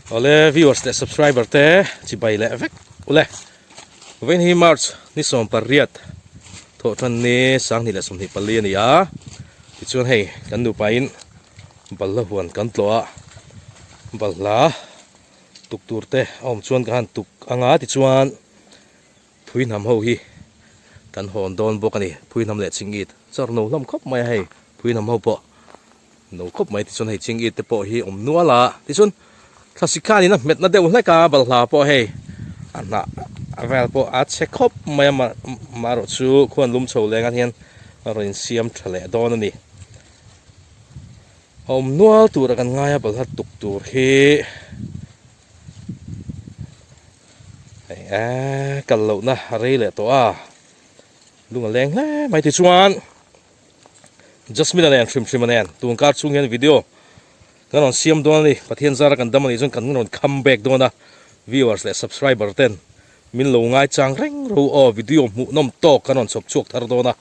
Awle viewers leh subscriber te chibai leh vek ule. Vawiin hi March ni 18 thawhtan ni 2024 a ni a. Tichuan hei kan nupain balhla huan kan tlawh a, balhla tuk tur te a awm chuan ka han tuk anga tichuan Phuihnam ho hi kan hawn dawn bawk a ni. Phuihnam leh Chingit char no hlawm khawp mai a hei. Phuihnam ho pawh no khawp mai tichuan hei Chingit te pawh hi awm nual a. Tichuan thlasik khanin a hmetna deuh hlek a balhla pawh hei a hnah vel pawh a chhe khawp mai a marawh chu khuan lum chho leng ah hian a rawn insiam tha leh dawn a ni. A awm nual tur a kan ngai a balhla tuk tur hi. Hei eee kal lohna a rei leh tawh a lung a leng hle mai tichuan Jasmine a nen hrim hrim a nen tun kar chhung hian video kan rawn siam dawn a ni Pathian zara kan dam a nih chuan kan rawn come back dawn a viewers leh subscriber ten min lo ngai chang reng ro aw video hmuh nawm tawk kan rawn chhawp chhuak thar dawn a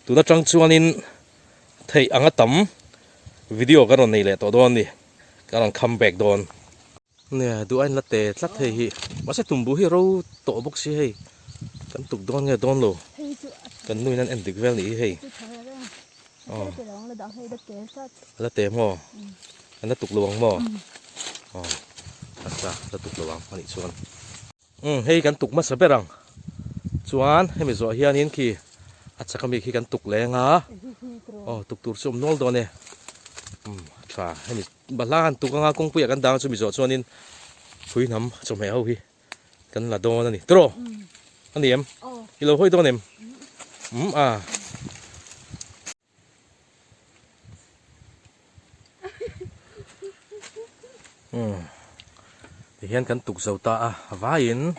tun atang chuanin theih anga tam video kan rawn nei leh tawh dawn a ni kan rawn come back dawn. Nia duh a in la te tlat hei hi mahse tumbu hi ro tawh bawk si hei kan tuk dawn nge dawn lo kan nu in an en dik vel nih hi hei aw a la te maw an la tuk lo ang maw aw acha la tuk lo ang anih chuan. Umm hei kan tuk hmasa ber ang chuan hemi zawh hianin khi a chak ami khi kan tuk leng a aw tuk tur chu awm nual dawn e umm tha hemi bahla han tuk anga kawngpuiah kan dang chumi zawh chuanin phui hnam chawhmeh ho hi kan la dawn a ni tiraw a ni em i lo hawi dawn em umm a. Tihian kan tuk zo ta a vaiin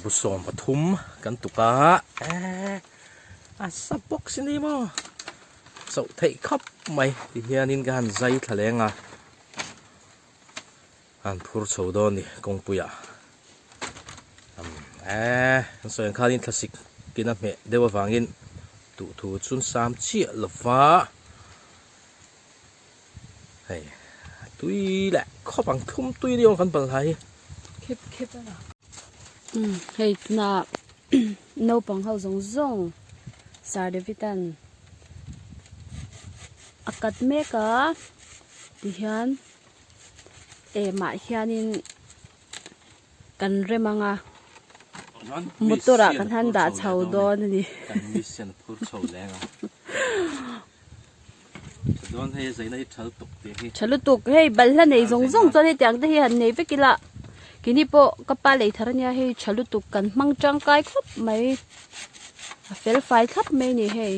bu 13 kan tuk a eh a sa bawk si ni maw chauh theih khawp mai tihianin ka han zai thla leng a. An phur chho dawn ni kawngpuiah eee an sawi ang khanin thlasik kin a hmeh deuh avangin duhthu chun sam chiah lova hei tui leh khawp ang thum tui ni awm kan balhla hi. Khep khep a umm hei tunah naupang ho zawng zawng Sir David an a cut mek a tihian. Emah hianin kan rem ang a, motor ah kan han dah chho dawn a ni. Tha lutuk hei balhla nei zawng zawng chuan hetiang te hi han nei vek ila keini pawh ka pa lei thar ania hei tha lutuk kan hmang tangkai khawp mai a fel fai thlap mai a ni hei.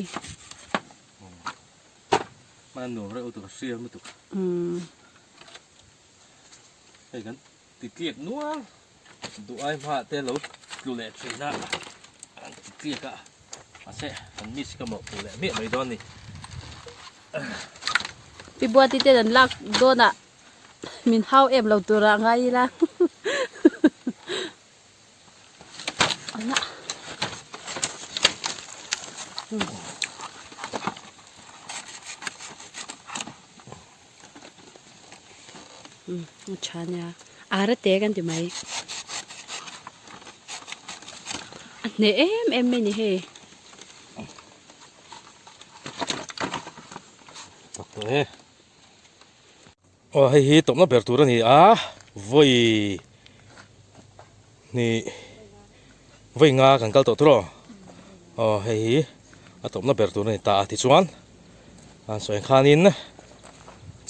Hman nuam reuh lutuk a hriam lutuk. Hei kan ti tliak nual duh ai hma te lo tlu leh thin a an ti tliak a mahse kan miss ka mawh phu leh miah mai dawn ni. Pi Buati ten an lak dawn ah min hau em lo tur ah ngai ila. A tha nia ara te kan ti mai a hneh em em mai ni hei. Aw hei hi tawpna ber tur a ni a vawi hnih vawi nga kan kal tawh tur aw aw hei hi a tawpna ber tur a ni ta a tichuan an sawi ang khanin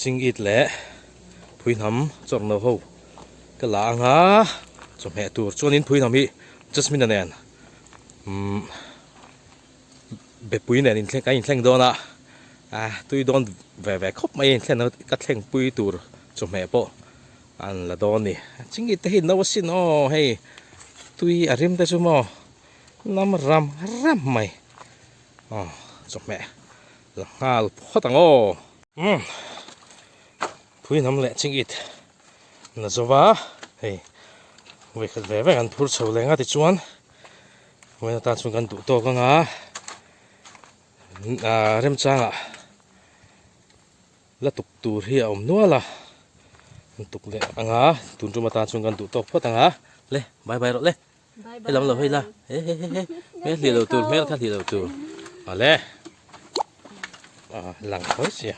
chingit leh phuihnam chawrno ho ka la ang a chawhmeh tur chuanin phuihnam hi jasmine-a nen umm. Bepui nen inthleng kan inthleng dawn a ah tui dawn ve ve khawp mai a inthlen a ka thleng pui tur chawhmeh pawh an la dawn a ni chingit te hi no asin aw hei tui a rim te chu maw lam ram ram mai aw chawhmeh la nghal phawt ang aw umm phui hnam leh chingit la zo va hei vawikhat ve ve kan phur chho leng a tichuan. Vawiin atan chuan kan duh tawk ang a ah remchangah la tuk tur hi a awm nual a Kan tuk leh ang a, tun tum atan chuan kan duh tawk phawt ang a, le bye bye rawh le, he lam lo hei la, he he he he, hmel hlih lo tur, hmel kha hlih lo tur, awle, ah lang tho sia.